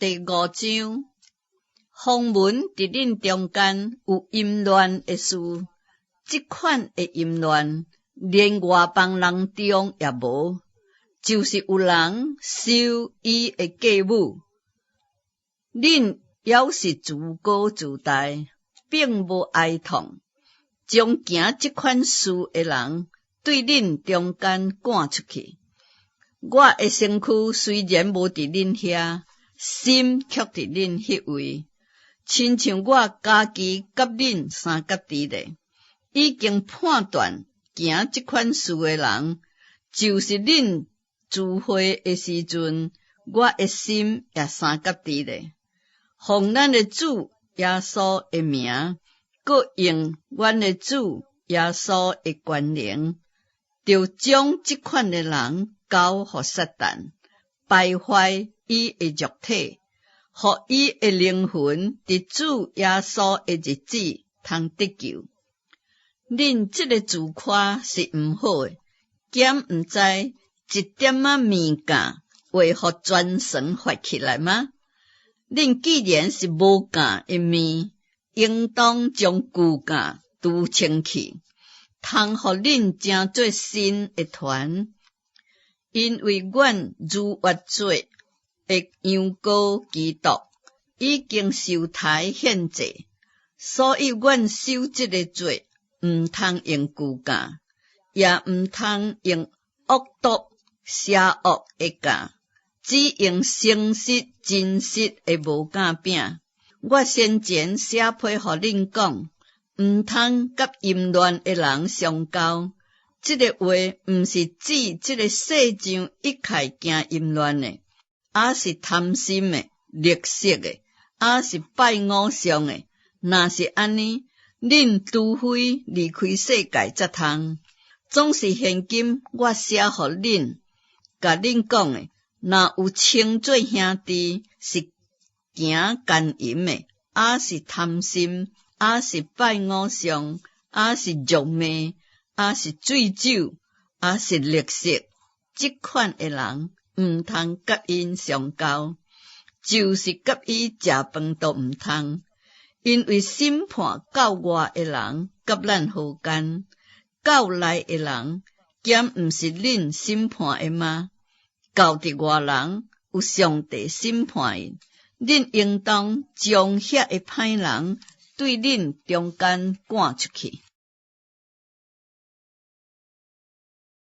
第五章，風聞佇恁中間有淫亂的事，這款的淫亂，連外邦人中也無，就是有人收伊的繼母。恁猶是自高自大，並無哀痛，將行這款事的人對恁中間趕出去。我的身軀雖然無佇恁遐，心卻佇恁彼位，親像我家己佮恁相佮佇咧，已經判斷行這款事的人，就是恁聚會的時陣，我的心也相佮佇咧。奉咱的主耶穌的名，閣用阮的主耶穌的權能，著將這款的人交予撒旦，敗壞伊的肉體，予伊的靈魂佇主耶穌的日子通得救。恁這个自誇是毋好的，敢毋知一點仔麵酵會予全船發起來嗎？恁既然是無酵的麵，應當將舊酵除清去，通予恁成做新的團。因為阮逾越節的羊羔基督已經受刣獻祭，所以阮守這个節毋通用舊酵，也毋通用惡毒邪惡的酵，只用誠實真實的無酵餅。我先前寫批予恁講，毋通佮淫亂的人相交。這个話毋是指這个世上一切行淫亂的，抑是貪心的、吝嗇的，抑是拜偶像的。若是按呢，恁除非離開世界才通。總是現今我寫予恁，共恁講的，若有稱做兄弟是行姦淫的，抑是貪心，抑是拜偶像，抑是辱罵，抑是醉酒，抑是吝嗇，這款的人，毋通佮𪜶相交，就是佮伊食飯都毋通，因為審判教外的人佮咱何干？教內的人，敢毋是恁審判的嗎？教佇外人有上帝審判𪜶，恁應當將遐个歹人對恁中間趕出去。